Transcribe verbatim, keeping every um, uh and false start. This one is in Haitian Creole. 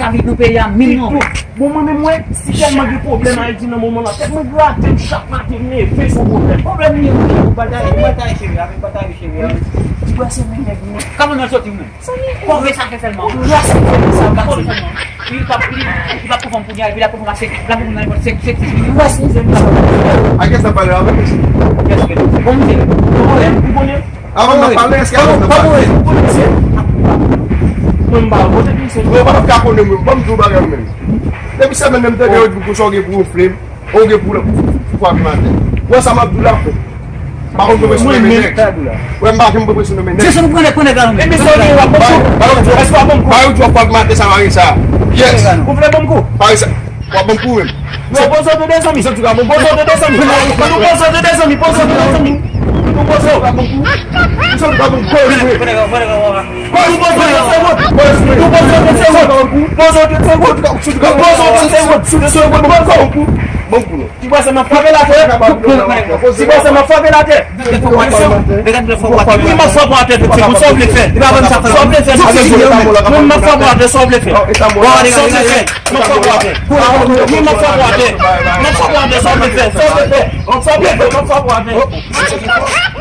Avèk nou peyi a menm non. Bon, mwen menm, mwen, si tèlman gen pwoblèm Ayiti nan moman la, tèt mwen grate m chak maten, m leve, se yon pwoblèm. Pwoblèm li, ou pral ta, ou pral ta cheri, avèk pral ta cheri. Ti bwa se men nèg mwen. Kòman nan soti ou menm? Konve sa fè sèlman. Ou rase fè sa pa sèlman. Li pa, li, li pa konfòm pou li, li pa konfòm a sèk, la konfòm nan nenpòt sèk, sèk, sèk. Ou rase fè sa. A kè sa pale avè mesye. Kè sa pale? Bon, mesye. Ou konnen, ou konnen. Avan n ap pale, èske avan n ap pale? Mwen m pa kote misye. Mwen pa ka konnen mwen, ban m di w bagay mwen menm. Depi sèmèn nan m tande yo di m konsa w gen pou wonfle m, ou gen pou pou pou pou ap maten. Wè sa m ap di w la fè. M pa konn pran presyon nan men nèg. Wè m pa janm pran presyon nan men nèg. Se sa nou pran nèg, pran nèg la nou menm. Epi sa w gen w ap ban m kou? Èske w ap ban m kou? Ba yo di w ap ap maten sa pa gen sa. Yes. Ou vle ban m kou? Pa gen sa. W ap ban m kou menm. Non, poze w tande zanmi. Poze w tande, poze w tande zanmi. Poze w tande zanmi, poze w tande zanmi. Poze w. Poze w tande zanmi. Poze w tande zanmi. Poze w tande zanmi. Poze w tande zanmi. Poze w tande zanmi. Poze w tande zanmi. Ti bwa sa m ap frape l atè. Ti bwa sa m ap frape l atè. Wi, m ap frape w atè, tout se pou sa w vle fè. Sa w vle fè, sa w vle fè. Wi, m ap frape w atè, sa w vle fè. Sa w vle fè. M ap frape w atè. M ap frape w atè, sa w vle fè. Sa w vle fè. Sa w vle fè, m ap frape w atè.